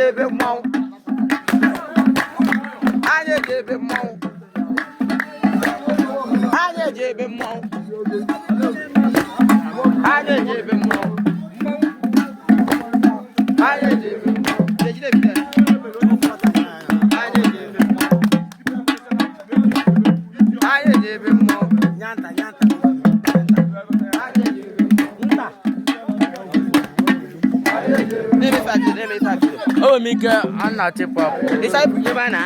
Ejebe mmọnwụ. Anyị ejebe mmọnwụ. Anyị ejebe mmọnwụ. Anyị ejebe mmọnwụ. Anyị ejebe mmọnwụ. Ejide bido. Anyị ejebe mmọnwụ. Anyị ejebe mmọnwụ. Nyanta, nyanta. Anyị ejebe mmọnwụ. Nta. Na-eme ife video, na-eme ife video. O nwere m ike a na-achịpụ apụ. Ịsa ibu nyebe a na?